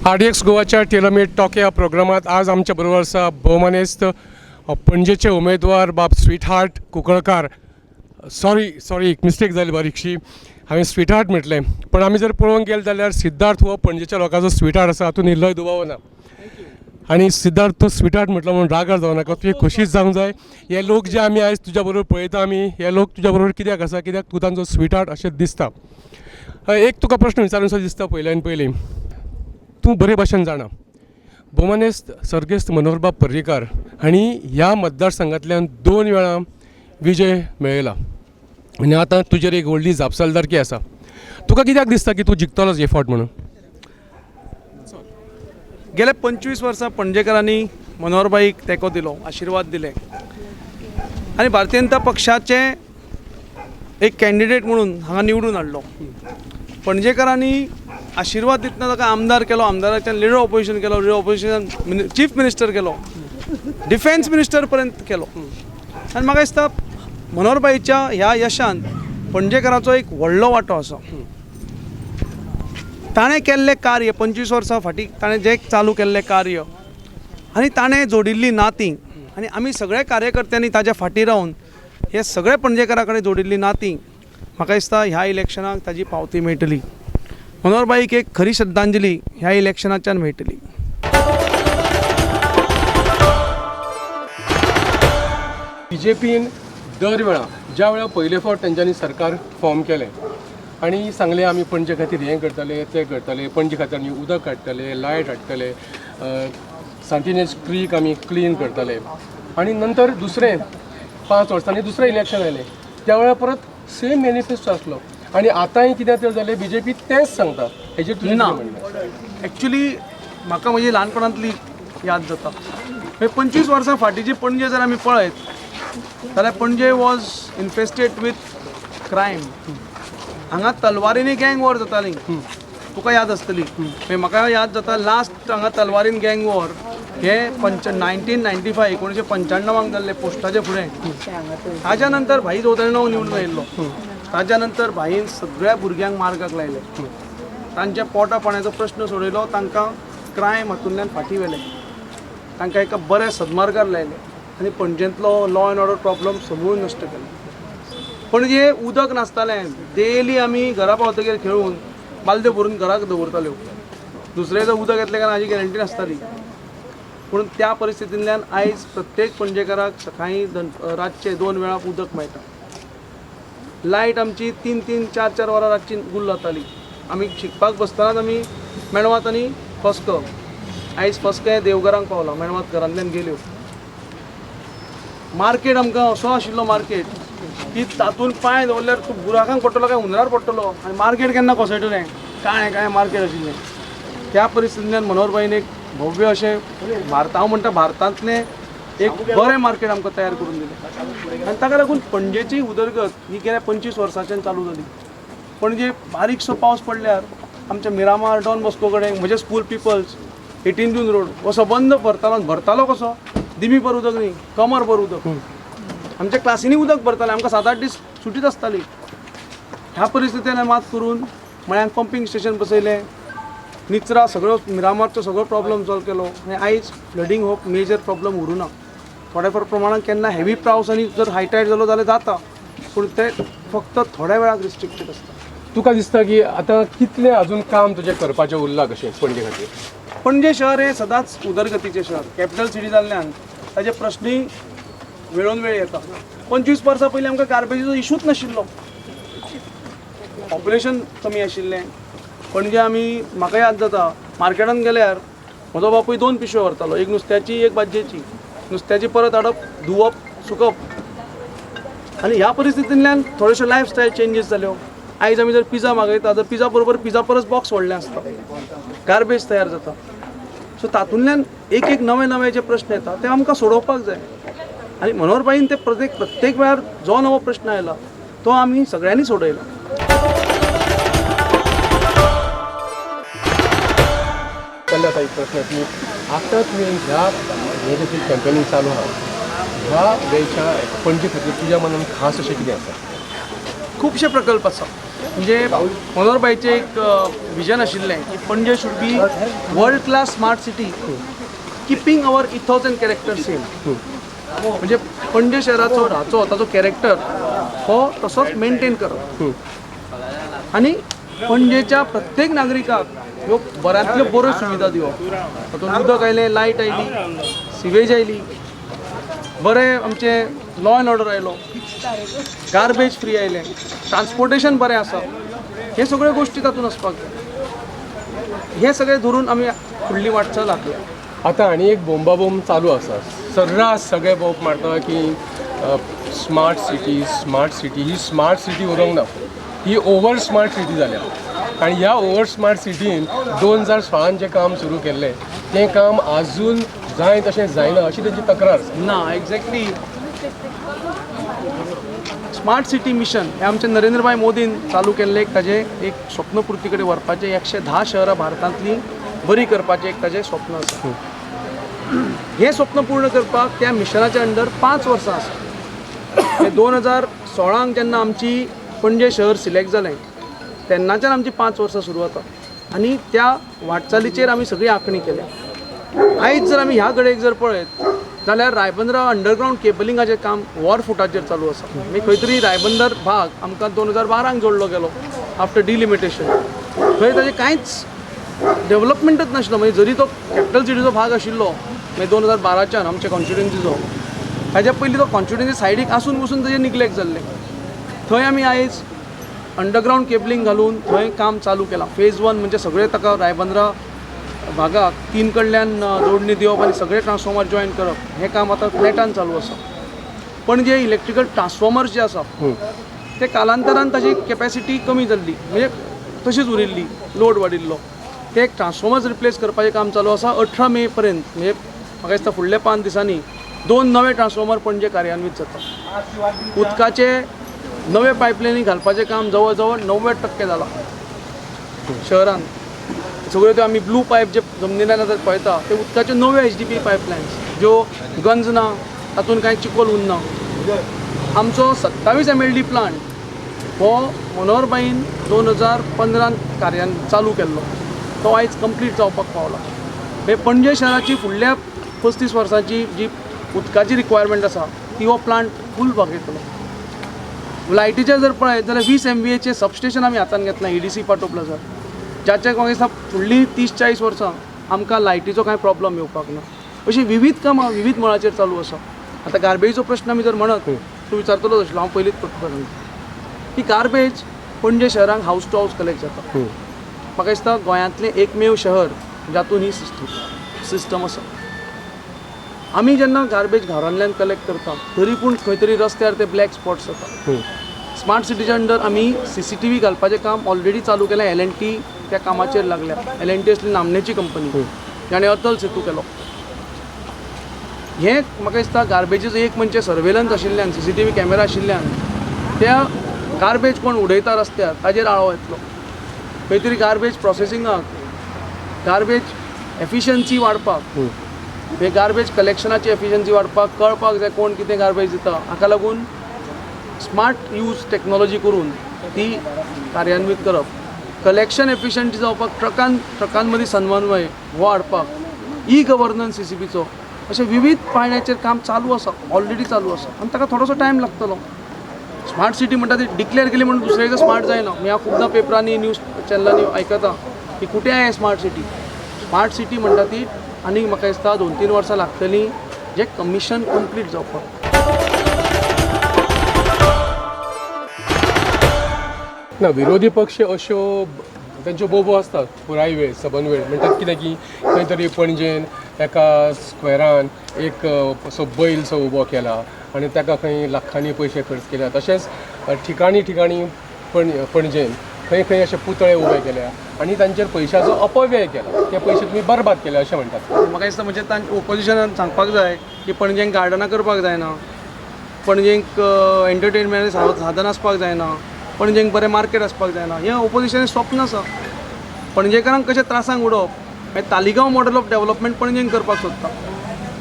RDX गोवाच्या tailor-made talk ह्या प्रोग्रामात आज आमच्या बरोबर आसा भोवमानेस्त पणजेचे उमेदवार बाब स्वीटहार्ट कुंकळकार. सॉरी सॉरी, एक मिस्टेक जाली बारीकशी. हांवें स्वीटहार्ट म्हटलें, पण आमी जर पळोवंक गेले जाल्यार सिद्धार्थ हो पणजेच्या लोकांचो स्वीटहार्ट आसा, हातूंत इल्लोय दुबाव ना. आनी सिद्धार्थ, तूं स्वीटहार्ट म्हटलो म्हणून रागार जावं नाका, तुवें खोशीच जावंक जाय. हे लोक जे आमी आयज तुज्या बरोबर पळयता, आमी हे लोक तुज्या बरोबर कित्याक आसा, कित्याक तूं तांचो स्वीटहार्ट अशें दिसता. एक तुका प्रश्न विचारूनसो दिसता. पयल्यान पयलीं तूं बरे भाशेन जाणा, भोवमानेस्त सर्गेस्त मनोहरबाब पर्रीकार हांणी ह्या मतदारसंघांतल्यान 2 वेळां विजय मेळयला आनी आतां तुजेर एक व्हडली जापसालदारकी आसा. तुका कित्याक दिसता की तूं जिखतलोच हे फावट म्हणून? गेल्या 25 वर्सां पणजेकारांनी मनोहरबाईक तेंको दिलो, आशिर्वाद दिले आनी भारतीय जनता पक्षाचे एक कॅन्डिडेट म्हणून हांगा निवडून हाडलो. पणजेकारांनी आशिर्वाद दितना ताका आमदार केलो, आमदाराच्यान लिडर ऑपोजिशन केलो, लिडर ऑपोजिशनान चीफ मिनिस्टर केलो, डिफेन्स मिनिस्टर पर्यंत केलो. आनी म्हाका दिसता मनोहरबाईच्या ह्या यशान पणजेकाराचो एक व्हडलो वांटो आसा. ताणें केल्लें कार्य 25 वर्सां फाटीं ताणें जें चालू केल्लें कार्य आनी ताणें जोडिल्लीं नातीं आनी आमी सगळ्या कार्यकर्त्यांनी ताज्या फाटीं रावन हे सगळे पणजेकारां कडेन जोडिल्लीं नातीं, म्हाका दिसता ह्या इलेक्शनाक ताजी पावती मेळटली. मनोहरबाईक एक खरी श्रद्धांजली ह्या इलेक्शनाच्यान मेळटली. बीजेपीन दर वेळा ज्या वेळा पयले फावट तेंच्यांनी सरकार फॉर्म केलें आनी सांगलें आमी पणजे खातीर हें करतले, तें करतले, पणजे खातीर आमी उदक काडटले, लायट हाडटले, सांतिनेज क्रीक आमी क्लीन करतले, आनी नंतर दुसरें 5 वर्सांनी दुसरें इलेक्शन आयलें, त्या वेळार परत सेम मॅनिफेस्टो आसलो आनी आतांय कितें तर जालें, बीजेपी तेंच सांगता. हेजेर तुजें ना, कितें म्हणणें? एक्चुली म्हाका म्हजी ल्हानपणांतली याद जाता. 25 वर्सां फाटींची पणजे जर आमी पळयत जाल्यार Panaji was infested with crime. हांगा तलवारींनी गँग वॉर जाताली, तुका याद आसतली. म्हाका याद जाता लास्ट हांगा तलवारीन गँग वॉर हे 1995 1995 जाल्ले पोस्टाचे फुडें. ताज्या नंतर भाई चवताळणो निवडून आयिल्लो. ताज्या नंतर भाईन सगळ्या भुरग्यांक मार्गाक लायले, तांच्या पोटा पाण्याचो प्रश्न सोडयलो, तांकां क्रायम हातूंतल्यान फाटीं व्हेले, तांकां एका बऱ्या सदमार्गार लायले आनी पणजेंतलो लॉ एंड ऑर्डर प्रॉब्लम समूळ नश्ट केलो. पणजे उदक नासतालें, डेली आमी घरा पावतकीर खेळून बालद्यो भरून घराक दवरताल्यो, दुसरें उदक येतलें काय हाजी गॅरंटी नासताली. पूण त्या परिस्थितींतल्यान आयज प्रत्येक पणजेकाराक सकाळीं रातचें 2 वेळां उदक मेळटा. लायट आमची 3 3 4 4 वरां रातची गुल्ल जाताली. आमी शिकपाक बसतनाच आमी मेणवात आनी फस्क, आयज फस्क हें देवघरांक पावलां, मेणवात घरांतल्यान गेल्यो. मार्केट आमकां असो आशिल्लो मार्केट की तातूंत पांय दवरल्यार तूं बुराकांक पडटलो काय हुंदरार पडटलो आनी मार्केट केन्ना कोसळटलें, काळें काळें मार्केट आशिल्लें. त्या परिस्थितींतल्यान मनोहरबाईन एक भव्य अशें भारत, हांव म्हणटा भारतांतलें एक बरें मार्केट आमकां तयार करून दिलें आनी ताका लागून पणजेची उदरगत ही गेल्या 25 वर्सांच्यान चालू जाली. पणजे बारीकसो पावस पडल्यार आमच्या मिरामार डॉन बॉस्को कडेन म्हजे स्कूल पिपल्स 18 जून रोड हो सबंद भरतालो, भरतालो कसो दिमी भर उदक न्ही, कमर भर उदक. आमच्या क्लासींनी उदक भरतालें, आमकां 7-8 दीस सुटीच आसताली. ह्या परिस्थितीन मात करून मळ्यांक पंपींग स्टेशन बसयलें, निचरा सगळो मिरामारचो सगळो प्रॉब्लम सॉल्व केलो आनी आयज फ्लडींग हो मेजर प्रॉब्लम उरूं ना. थोड्या फार प्रमाणान केन्ना हेवी पावस आनी जर हाय टायड जालो जाल्यार जाता, पूण ते फक्त थोड्या वेळाक रिस्ट्रिक्टेड आसता. तुका दिसता की आतां कितलें अजून काम तुजें करपाचें उरलां कशें पणजे खातीर? पणजे शहर हें सदांच उदरगतीचें शहर, कॅपिटल सिटी जाल्ल्यान ताजे प्रश्नूय वेळोन वेळ येता. 25 वर्सां पयलीं आमकां गार्बेजीचो इशूच नाशिल्लो, पॉप्युलेशन कमी आशिल्लें. पणजे आमी, म्हाका याद जाता मार्केटान गेल्यार म्हजो बापूय 2 पिशव्यो व्हरतालो, एक नुस्त्याची एक भाजयेची. नुस्त्याची परत हाडप, धुवप, सुकप. आनी ह्या परिस्थितींतल्यान थोड्योश्यो लायफस्टायल चेंजीस जाल्यो. आयज आमी जर पिझ्झा मागयता तर पिझ्झा बरोबर पिझ्झा परस बॉक्स व्हडलें आसता, गार्बेज तयार जाता. सो तातूंतल्यान एक एक नवे नवे जे प्रश्न येता ते आमकां सोडोवपाक जाय आनी मनोहरबाईन ते प्रत्येक वेळार जो नवो प्रश्न आयला तो आमी सगळ्यांनी सोडयला. आतां एक प्रश्न की आतां तुवें ह्या हें जें कॅम्पेनींग चालू आहा ह्या वेळच्या पणजे खातीर तुज्या मनान खास अशें कितें आसा? खुबशे प्रकल्प आसा. म्हणजे मनोहरभाईचें एक विजन आशिल्लें की Panaji should be world class smart city, keeping our ethos and character same. म्हणजे पणजे शहराचो राचो ताचो कॅरेक्टर हो तसोच मेनटेन करप आनी पणजेच्या प्रत्येक नागरिकाक ह्यो बऱ्यांतल्यो बऱ्यो सुविधा दिवप. तातूंत उदक आयलें, लायट आयली, सिवेज आयली, बरें आमचें लॉ एंड ऑर्डर आयलो, गार्बेज फ्री आयलें, ट्रान्सपोर्टेशन बरें आसा, हे सगळ्यो गोश्टी तातूंत आसपाक जाय. हे सगळें धरून आमी फुडली वाटचाल आंखल्या. आतां आनी एक बोंबाबोंब चालू आसा, सर्रास सगळे बोब मारता की स्मार्ट सिटी, स्मार्ट सिटी. ही स्मार्ट सिटी उरोंक ना, ही ओवर स्मार्ट सिटी जाल्या. आनी ह्या ओवर स्मार्ट सिटीन 2016 जें काम सुरू केल्लें तें काम आजून जाय तशें जायना अशी तेंची तक्रार आसा. ना, एक्झॅक्टली. स्मार्ट सिटी मिशन हें आमचें नरेंद्रभाई मोदीन चालू केल्लें एक ताजें एक स्वप्नपुर्ती कडेन व्हरपाचें, 110 शहरां भारतांतलीं बरी करपाचें एक ताजें स्वप्न आसा. हें स्वप्न पूर्ण करपाक त्या मिशनाच्या अंडर 5 वर्सां आसा. 2016 जेन्ना आमची पणजे शहर सिलेक्ट जालें तेन्नाच्यान आमची 5 वर्सां सुरू जाता आनी त्या वाटचालीचेर आमी सगळी आंखणी केल्या. आयज जर आमी ह्या घडयेक जर पळयत जाल्यार रायबंदरा अंडरग्रावंड केबलिंगाचें काम वॉर फुटाचेर चालू आसा. म्हणजे खंय तरी रायबंदर भाग आमकां 2012 जोडलो गेलो आफ्टर डिलिमिटेशन. थंय ताजें कांयच डेवलपमेंटच नाशिल्लो. म्हणजे जरी तो कॅपिटल सिटीचो भाग आशिल्लो, मागीर 2012च्यान आमच्या कॉन्स्टिट्युएन्सीचो, ताज्या पयलीं तो कॉन्स्टिट्युएन्सी सायडीक आसून पसून ताजें निग्लेक्ट जाल्लें. थंय आमी आयज अंडरग्रावंड केबलिंग घालून थंय काम चालू केलां. फेज 1 म्हणजे सगळें ताका रायबंदरा भागाक 3 कडल्यान जोडणी दिवप आनी सगळे ट्रान्सफॉर्मर जॉयन करप हें काम आतां नेटान चालू आसा. पण जे इलेक्ट्रिकल ट्रान्सफॉर्मर्स जे आसा ते कालांतरान ताजी कॅपेसिटी कमी जाल्ली, म्हणजे तशीच उरिल्ली, लोड वाडिल्लो. ते ट्रान्सफॉर्मर्स रिप्लेस करपाचें काम चालू आसा. 18 मे पर्यंत, म्हणजे म्हाका दिसता फुडल्या 5 दिसांनी 2 नवे ट्रान्सफॉर्मर पणजे कार्यान्वीत जाता. उदकाचे नवे पायपलायनी घालपाचें काम जवळ जवळ 90% जालां शहरान. सगळ्यो त्यो आमी ब्लू पायप जे जमनींतल्यान आतां पळयता ते उदकाच्यो नव्यो HDP pipelines, ज्यो गंज ना, तातूंत कांय चिकोल उरना. आमचो 27 MLD plant हो मनोहरबाईन 2015 कार्यान चालू केल्लो, तो आयज कंप्लीट जावपाक पावला. हे पणजे शहराची फुडल्या 35 वर्सांची जी उदकाची रिक्वायरमेंट आसा ती हो प्लांट फूल भागयतलो. लायटीचें जर पळयत जाल्यार 20 MVAचें सबस्टेशन आमी हातान घेतलां EDC पाटो प्लाजार, जाच्या म्हाका दिसता फुडलीं 30-40 वर्सां आमकां लायटीचो कांय प्रॉब्लम येवपाक ना. अशीं विवीध कामां विवीध मळाचेर चालू आसा. आतां गार्बेजीचो प्रश्न आमी जर म्हणत, तूं विचारतलोच आशिल्लो, हांव पयलींच तुका सांगता की गार्बेज पणजे शहरांत हावज टू हावज कलेक्ट जाता. म्हाका दिसता गोंयांतलें एकमेव शहर जातून ही सिस्टम आसा. आमी जेन्ना गार्बेज घरांतल्यान कलेक्ट करता तरी पूण खंय तरी रस्त्यार ते ब्लॅक स्पॉट्स जाता. स्मार्ट सिटीच्या अंडर आमी CCTV घालपाचें काम ऑलरेडी चालू केलें. LNT त्या कामाचेर लागल्या. LNT असली नामनेची कंपनी जाणें अटल सेतू केलो. हें म्हाका दिसता गार्बेजीचो एक म्हणजे सर्वेलन्स आशिल्ल्यान, CCTV camera आशिल्ल्यान त्या गार्बेज कोण उडयता रस्त्यार ताजेर आळो येतलो. खंय तरी गार्बेज प्रोसेसिंगाक, गार्बेज एफिशंसी वाडपाक, हे गार्बेज कलेक्शनाची एफिशंसी वाडपाक कळपाक जाय कोण कितें गार्बेज दिता. हाका लागून स्मार्ट यूज टॅक्नोलॉजी करून ती कार्यान्वीत करप, कलेक्शन एफिशंसी जावपाक, ट्रकां मदीं समन्वय हो हाडपाक, ई गव्हर्नन्स CCPचो, अशें विवीध पांवड्याचेर काम चालू आसा, ऑलरेडी चालू आसा आनी ताका थोडोसो टायम लागतलो. स्मार्ट सिटी म्हणटा ती डिक्लेअर केली म्हणून दुसऱ्या दिसा स्मार्ट जायना. मी हांव खुबदां पेपरांनी, न्यूज चॅनलांनी आयकता की कुठे आहे स्मार्ट सिटी. स्मार्ट सिटी म्हणटा ती आनी म्हाका दिसता 2-3 वर्सां लागतलीं जें कमिशन कंप्लीट जावपाक. ना, विरोधी पक्ष अश्यो तेंच्यो बोबो आसतात पुराय वेळ, सबंद वेळ. म्हणटात कितें की खंय तरी पणजेन एका स्क्वेरान एक असो बैल सो उबो केला आनी ताका खंय लाखांनी पयशे खर्च केल्या. तशेंच ठिकाणी ठिकाणी पणजेन खंय खंय अशे पुतळे उबे केल्या आनी तांचेर पयशाचो अपव्यय केला, ते पयशे तुमी बरबाद केले अशें म्हणटात. म्हाका दिसता म्हणजे ओपोजिशनान सांगपाक जाय की पणजेंक गार्डनां करपाक जायना, पणजेंक एंटरटेनमेंट साधन आसपाक जायना, पणजेंक बरें मार्केट आसपाक जायना. हें ओपोजिशनाचें स्वप्न आसा. पणजेकारांक कशें त्रासांक उडोवप हें तालिगांव मॉडल ऑफ डेवलपमेंट पणजेन करपाक सोदता.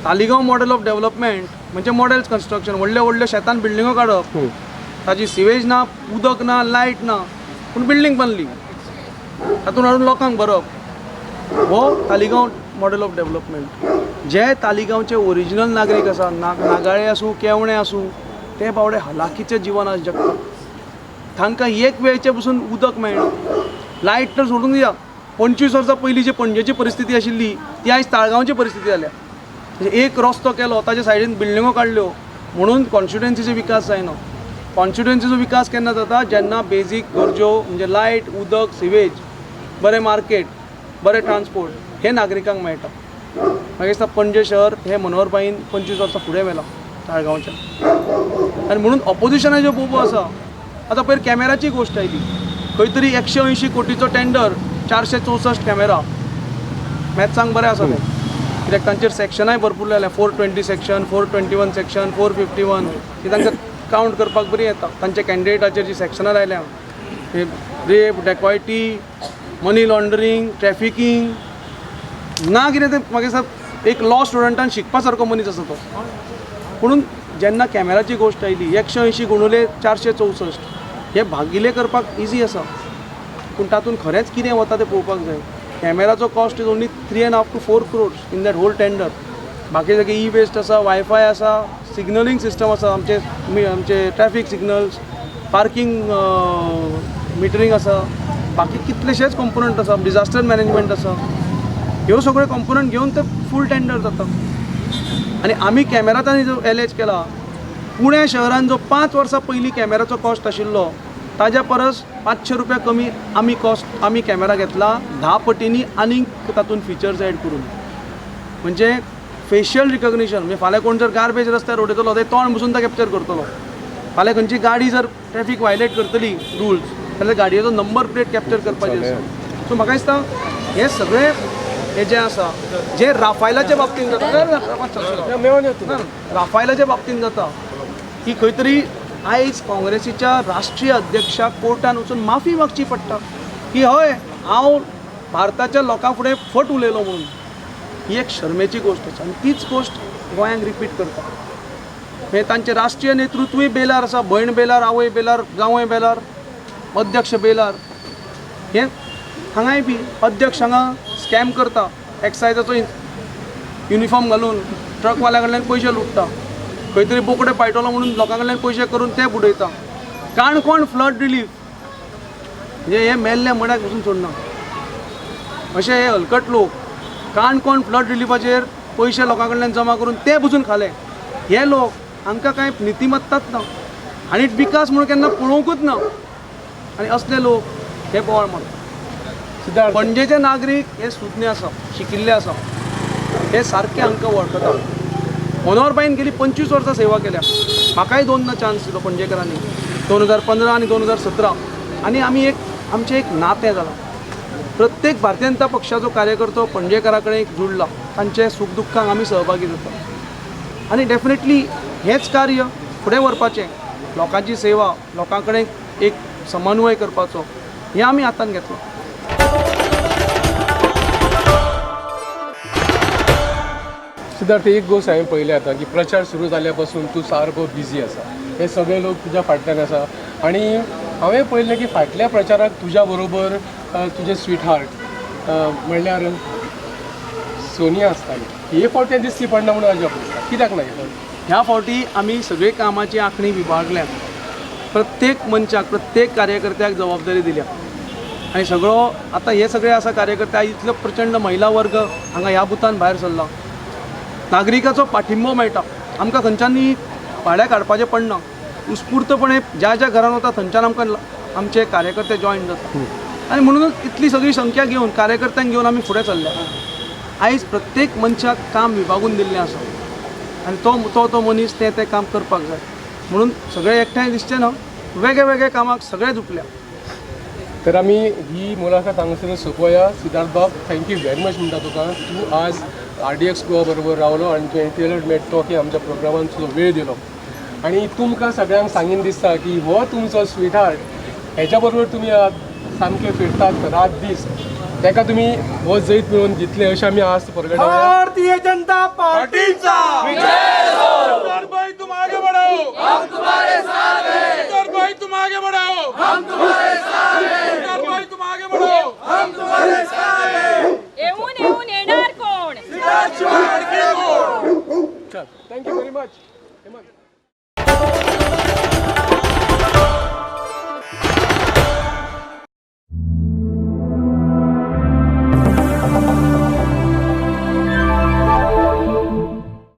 तालिगांव मॉडल ऑफ डेवलपमेंट म्हणजे मॉडेल्स कन्स्ट्रक्शन, व्हडले व्हडले शेतान बिल्डिंगो काडप, ताजी सिवेज ना, उदक ना, लायट ना. पूण बिल्डींग बांदली, तातूंत हाडून लोकांक भरप हो तालिगांव मॉडेल ऑफ डेवलपमेंट. जे तालिगांवचे ओरिजिनल नागरीक आसा, नागाळे आसूं केवणे आसूं, ते बावडे हलाखीचें जिवन आज जगतात. तांकां एक वेळचें पसून उदक मेळना, लायट तर सोडून दिया. 25 वर्सां पयलीं जी पणजेची परिस्थिती आशिल्ली ती आयज ताळगांवची परिस्थिती जाल्या. म्हणजे एक रस्तो केलो, ताच्या सायडीन बिल्डिंगो काडल्यो म्हणून कॉन्स्टिट्युएन्सीचो विकास जायना. कॉन्स्टिट्युएन्सीचो विकास केन्ना जाता? जेन्ना बेजीक गरजो म्हणजे लायट, उदक, सिवेज, बरें मार्केट, बरें ट्रान्सपोर्ट हे नागरिकांक मेळटा. म्हाका दिसता पणजे शहर हे मनोहरभाईन 25 वर्सां फुडें व्हेलां ताळगांवच्या. आनी म्हणून ऑपोजिशनाच्यो बोबो आसा. आतां पयर कॅमेराची गोश्ट आयली, खंय तरी 180 कोटीचो टेंडर, 464 कॅमेरा. मॅथ्सांक बरें आसा तें, कित्याक तांचेर सेक्शनाय भरपूर लायल्या, 420 सेक्शन, 421 सेक्शन, 451, ती तांकां कावंट करपाक बरी येता. तांच्या कॅन्डिडेटाचेर जी सेक्शनां लायल्या, rape, dacoity, money laundering, trafficking, ना कितें तें म्हाका दिसता एक लॉ स्टुडंटान शिकपा सारको मनीस आसा तो. पुणून जेन्ना कॅमेराची गोश्ट आयली, 180 गुणुले 464 हे भागिले करपाक इजी आसा, पूण तातूंत खरेंच कितें वता तें पळोवपाक जाय. कॅमेराचो cost is only 3.5 to 4 crores in that whole tender. बाकी सगळे ई वेस्ट आसा, वायफाय आसा, सिग्नलिंग सिस्टम आसा, आमचे आमचे ट्रॅफीक सिग्नल्स, पार्कींग मिटरींग आसा, बाकी कितलेशेच कॉम्पोनंट आसा, डिजास्टर मॅनेजमेंट आसा. ह्यो सगळ्यो कॉम्पोनंट घेवन ते फूल टेंडर जाता. आनी आमी कॅमेरा तांणी जो एलएच केला, पुणे शहरान जो 5 वर्सां पयलीं कॅमेराचो कॉस्ट आशिल्लो ताज्या परस 500 रुपया कमी आमी कॉस्ट, आमी कॅमेरा घेतला 10 पटींनी आनीक तातूंत फिचर्स एड करून. म्हणजे फेशियल रिकग्निशन, म्हणजे फाल्यां कोण जर गार्बेज रस्त्यार उडयतलो ते तोंड बसून तो कॅप्चर करतलो. फाल्यां खंयची गाडी जर ट्रॅफीक वायलेट करतली रुल्स जाल्यार गाडयेचो नंबर प्लेट कॅप्चर करपाची आसा. सो म्हाका दिसता हे सगळे हे जे आसा, जे राफायलाच्या बाबतींत जाता, राफायलाच्या बाबतींत जाता की खंय तरी आयज काँग्रेसीच्या राष्ट्रीय अध्यक्षाक कोर्टान वचून माफी मागची पडटा की हय हांव भारताच्या लोकां फुडें फट उलयलो म्हणून. ही एक शर्मेची गोश्ट आसा आनी तीच गोश्ट गोंयांक रिपीट करता. म्हणजे तांचें राष्ट्रीय नेतृत्वूय बेलार आसा, भयण बेलार, आवय बेलार, जावंय बेलार, अध्यक्ष बेलार. हे हांगाय बी अध्यक्ष हांगा स्कॅम करता, एक्सायजाचो युनिफॉर्म घालून ट्रकवाल्या कडल्यान पयशे लुट्टा, खंय तरी बोकडे पायटलो म्हणून लोकां कडल्यान पयशे करून ते बुडयता. काणकोण फ्लड रिलीफ म्हणजे हे मेल्ले मड्याक पसून सोडना अशे हे हलकट लोक काणकोण फ्लड रिलीफाचेर पयशे लोकां कडल्यान जमा करून ते पसून खाले. हे लोक हांकां कांय नितिमत्ताच ना आनी विकास म्हणून केन्ना पळोवंकूच ना आनी असले लोक हे बोवाळ मारतात. पणजेचे नागरीक हे सुज्ञ आसा, शिकिल्ले आसा, हे सारके हांकां वळखता. मनोहरभाईन गेली 25 वर्सां सेवा केल्या. म्हाकाय दोनदा चान्स दिलो पणजेकारांनी, 2015 आनी 2017, आनी आमी एक आमचें एक नातें जालां. प्रत्येक भारतीय जनता पक्षाचो कार्यकर्तो पणजेकारा कडेन एक जुडला, तांचे सूख दुख्खांक आमी सहभागी जाता आनी डेफिनेटली हेंच कार्य फुडें व्हरपाचें, लोकांची सेवा, लोकां कडेन एक समन्वय करपाचो, हें आमी हातान घेतलां. सिद्धार्थ, एक गोश्ट हांवें पळयली आतां की प्रचार सुरू जाल्या पासून तूं सारको बिजी आसा, हे सगळे लोक तुज्या फाटल्यान आसा आनी हांवें पळयलें की फाटल्या प्रचाराक तुज्या बरोबर तुजें स्वीट हार्ट म्हणल्यार सोनिया आसताली. हे फावट तें दिसती पडना म्हणून अजाप दिसता, कित्याक ना हे फावट? ह्या फावटी आमी सगळी कामाची आंखणी विभागल्या, प्रत्येक मनशाक, प्रत्येक कार्यकर्त्याक जबाबदारी दिल्या आनी सगळो आतां हे सगळे आसा कार्यकर्ते. इतलो प्रचंड महिला वर्ग हांगा ह्या बुथान भायर सरला, नागरिकाचो पाठिंबो मेळटा, आमकां खंयच्यांनी भाडें काडपाचें पडना. उत्स्फूर्तपणे ज्या ज्या घरान वता थंयच्यान आमकां आमचे कार्यकर्ते जॉयन जाता आनी म्हणूनच इतली सगळी संख्या घेवन कार्यकर्त्यांक घेवन आमी फुडें चल्ल्या. आयज प्रत्येक मनशाक काम विभागून दिल्लें आसा आनी तो तो तो मनीस तें तें काम करपाक जाय म्हणून सगळे एकठांय दिसचें ना, वेगळे वेगळे कामाक सगळे जुपल्या. तर आमी ही मुलाखत हांगासर सोंपोया. सिद्धार्थ बाब, thank you very much म्हणटा तुका. तूं आज RDX Goa बरोबर रावलो आनी तुवें टेलर मेड टॉक आमच्या प्रोग्रामान तुजो वेळ दिलो आनी तुमकां सगळ्यांक सांगीन दिसता की हो तुमचो स्वीट हार्ट, हेच्या बरोबर तुमी सामके फिरतात रात दीस, ताका तुमी हो जैत मेळोवन दितले अशें आमी आज परगटावया. भारतीय जनता पार्टीचा विजय. भाई तुम आगे बढ़ो, हम तुम्हारे साथ हैं. भाई तुम आगे बढ़ो, हम तुम्हारे साथ हैं. हम तुम्हारे साथ हैं. येऊन येऊन येणार कोण? सिद्धार्थ शिवाय आणखी कोण? चल, thank you very much Hemant.